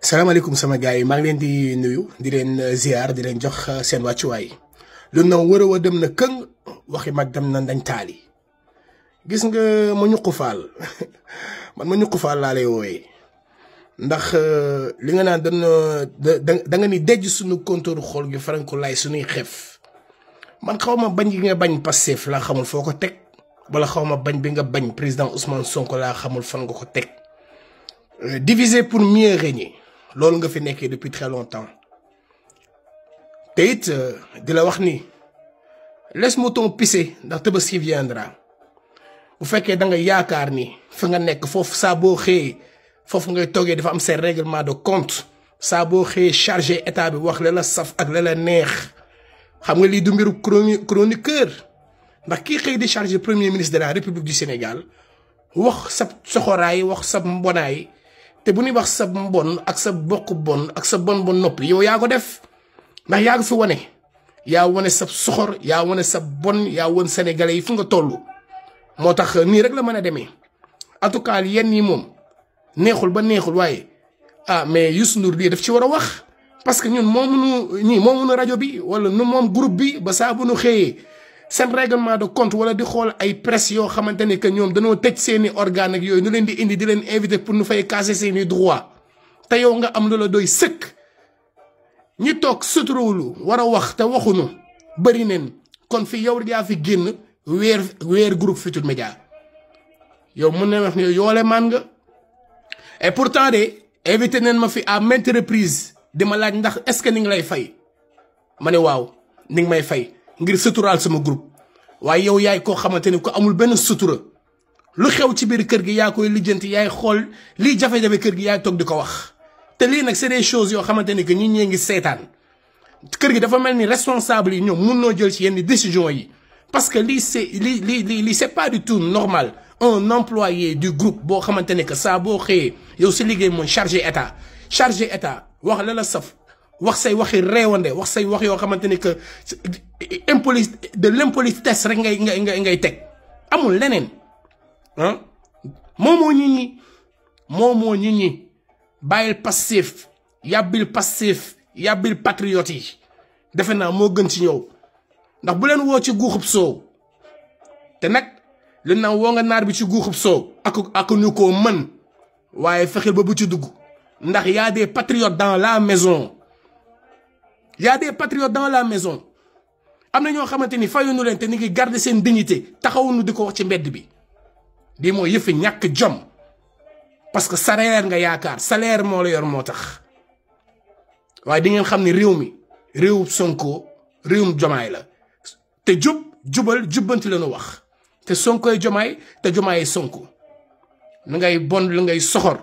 salaamaaleykum sama gars yi maa ngi leen di nuyu di leen ziar di leen jox seen wàccuwaay lu na wër a dem na këng waxi mag dem na dañ taali gis nga ma ñuqu faal man ma ñuqu faal laa lay woowee ndax li nga naan da nga ni dejj suñu kontóoru xool gi faranku laay suñuy xef man xaw ma bañ gi nga bañ Pastef laa xamul foo ko teg wala xaw ma bañ bi nga bañ président Ousmane Sonko laa xamul fan nga ko teg diviser pour mieux régner loolu nga fi nekkee depuis très longtemps te it di la wax ni laisse mouton pisser ndax Tabaski viendra bu fekkee da nga yaakaar ni fa nga nekk foofu saa boo xëyee foofu ngay toogee dafa am seen règlement de compte saa boo xëyee chargé état bi wax la la saf ak la la neex xam nga lii du mbiru chroniqueur ndax kii xëy di chargé premier ministre de la République du Sénégal wax sa soxoraay wax sa mbonaay te bu ñuy wax sa mbon ak sa bokk bon ak sa bon noppi yow yaa ko def ndax yaa ko fi wane yaa wane sa soxor yaa wane sa bon yaa wan sénégalais yi fu nga toll moo tax nii rek la mën a demee en tout cas yenn yi moom neexul ba neexul waaye mais Youssou Ndour lii daf ci war a wax parce que ñun moomuñu rajo bi wala nu moom groupe bi ba saa bu nu xëyee seen règlement de compte wala di xool ay presse yoo xamante ni que ñoom dañoo tëj seeni organe ak yooyu nu leen di indi di leen invité pour nu fay casser seeni droit te yow nga am lu la doy sëkk ñi toog suturawulu war a wax te waxuñu bëri neen kon fi yow yaa fi génn weer groupe Futurs Médias yow mun na wax ne yoole maan nga et pourtant de invité neen ma fi à maintes reprises di ma laaj ndax est-ce que ni ngi lay fay ma ne waaw ni ngi may fay ngir suturaal sama groupe waaye yow yaay koo xamante ni ko amul benn sutura lu xew ci biir kër gi yaa koy lijjanti yaay xool lii jafe-jafe kër gi yaay toog di ko wax te lii nag c'est des choses yoo xamante ni que ñi ñee ngi seetaan kër gi dafa mel ni responsable yi ñoom mun noo jël ci yenn décision yi parce que lii c'est pas du tout normal un employé du groupe boo xamante ne que saa boo xëyee yow si liggéey mooy chargé état wax la la saf wax say waxi réewande wax say wax yoo xamante ni que l'impolitesse rek ngay teg amul leneen moomoo nit ñi bàyyil Pastef yàbbil patriote yi defe naa moo gën ci ñëw ndax bu leen woo ci guuxub soow te nag li naan woo nga naar bi ci guuxub soow ak ñu ko mën waaye fexeel ba bu ci dugg ndax y a des patriotes dans la maison am na ñoo xamante ni fayuñu leen te ni ngi garder seen dignité taxawuñu di ko wax ci mbedd bi lii mooy yëfi ñàkk jom parce que salaire nga yaakaar salaire moo la yor moo tax waaye di ngeen xam ni réew mi réewum Sonko réewum Jomaay la te jubal jubbanti la ñu wax te Sonkoy Jomaay te Jomaay Sonko lu ngay bon lu ngay soxor